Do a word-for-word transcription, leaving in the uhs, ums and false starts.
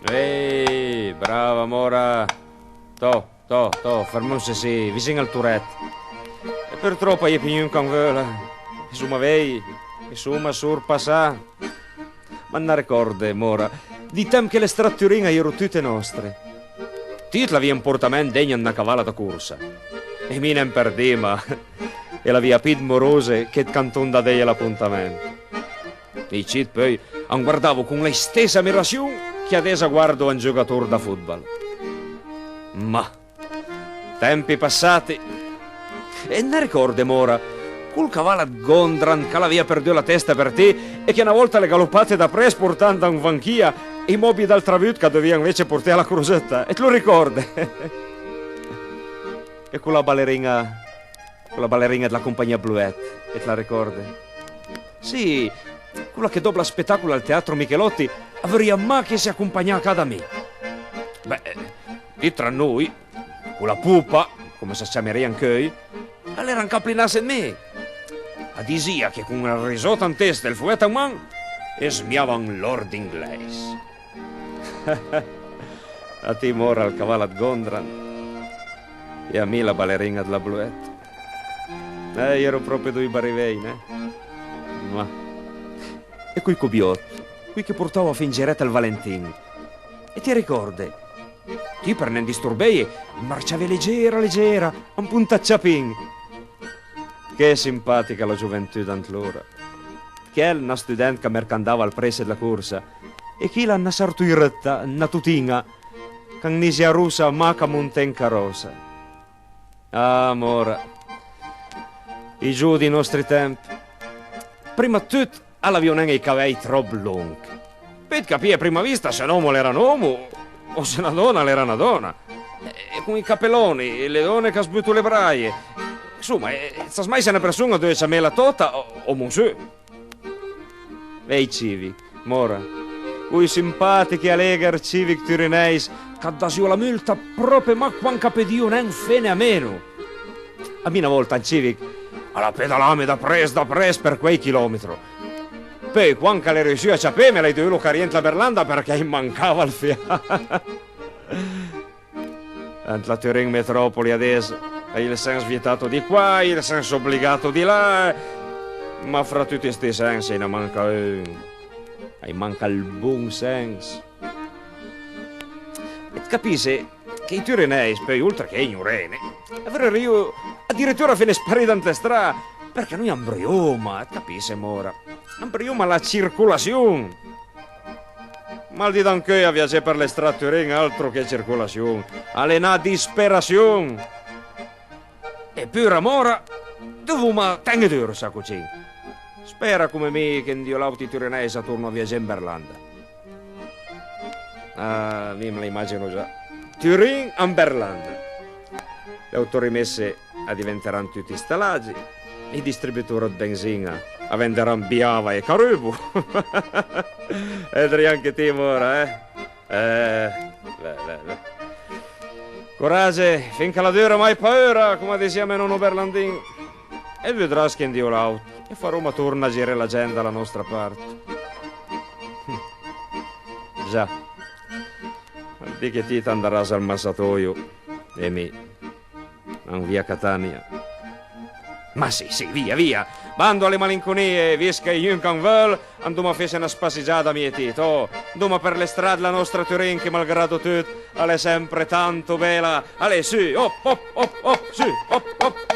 Ehi, brava, Mora. Tò, tò, tò, fermomse sì, vizin al turet. E purtròp a-i é pì gnun ch'an veula. I soma vej, i soma surpassà. Ma t'na recòrde, Mora, dij temp che le strà 'd Turin a j'ero tute nòstre? Ti it l'avìe un portament degn ëd na cavala da corsa. E mi nen për dima, e l'avìa pì 'd morose che 'd canton da deje l'apontament. I cit peui an guardavo con la istessa amirassion che adess a guardo un giogator da fotbal. Ma tempi passati. E t'na recòrde, Mora, col caval ëd Gondran ch'a l'avìa përdù la testa për ti e che na vòlta l'é galopate dapress portand an vanchija ij mòbij dal travut ch'a dovìa anvece porté a la crosëtta? It lo ricòrde? E cola balerin-a, cola balerin-a dla compagnìa Bluet, it la ricòrde? Sì, cola che dòp la spetàcola al teatro Michelotti a vorìa mach esse compagnà a ca da mi. Beh, dì tra noi, cola popa, come s'a ciamerìa ancheuj, a l'era ancaplinà sent mi. A disìa che con ël risòt an testa e ël foghèt an man, e smijava un lord inglèis. A ti, Mora, ël caval ëd Gondran, e a mi la balerin-a dla Bluet. Eh, i j'ero pròpi doi barivej, neh? Ma. E coj cobiòt, coj che portavo a fé in girèt ël Valentin. E it ricòrde? Ti, për nen disturbeje, it marciave legera, legera, an ponta ëd ciapin. Che simpatica la gioventù d'antlora. Chel, na student ch'a mercandava al presse dla corsa, e chila, na sartoirëtta, na tutin-a, ch'a 'nisia rossa, mach a monté an caròssa. Ah, Mora. Ij giò dij nòstri temp. Prima ëd tut, a l'avìo nen ij cavej tròp long. Peui it capìe a prima vista se n'òmo a l'era n'òmo o se na dòna a l'era na dòna. E con ij capelòni, le dòne ch'a sbuto le braje. Ansoma, eh, it sas mai se na përson-a a deuve ciamela tòta o, o monsù. Vej cìvich, Mora. Coj simpàtich e alégher cìvich turinèis ch'at dasìo la multa pròpe mach quand ch'a podìo nen fene a meno. A mi na vòlta un cìvich a l'ha pedalame dapress, dapress për quaj chilòmetro. Peui, quand ch'a l'é riussù a ciapeme, a l'hai dovulo carié ant la berlanda përchè a-i mancava ël fià. Ant la Turin metropoli adess a-i é ël sens vietato di qua, a-i é ël sens obligato di là, ma fra tuti sti sens a-i na manca un, a-i manca ël bon sens. E it capisse che ij turinèis, peui, oltre che ignorene, a vorerìo adiritura fene sparì da ant le stra, përchè noi a 'mbruioma, it capisse, Mora, a 'mbruioma la circolassion. Ma ël di d'ancheuj a viagié për le stra 'd Turin, altro che circolassion, a l'é na disperassion. E pura, Mora, dovoma ten-e dur, sa, cocin. Spera come mi che un di o l'àut ij turinèis a torno a viagié an berlanda. Ah, mi me la imagino già. Turin an berlanda. Le autorimesse a diventeran tuti stalagi, ij distributor ëd benzin-a a venderan biava e carubo. E vedrì anche ti, Mora, eh? Eh, beh, beh, beh. Corage, fin ch'a la dura, mai paura, come a disìa me nòno berlandin. E vedràs che un di o l'àut o faroma torna giré la gent da la nòstra part. Già. Dì che ti t'andaràs al massatoio e mi an via Catania. Ma sì, sì, via, via. Bando a le malinconie, vist ch'a-i é gnun ch'an veul, andoma fesse na spassigiada mi e ti, tò. Andoma për le stra dla nòstra Turin che, malgrado tut, a l'é sempre tanto bela. Alè, su, op, op, op, op, su, op, op.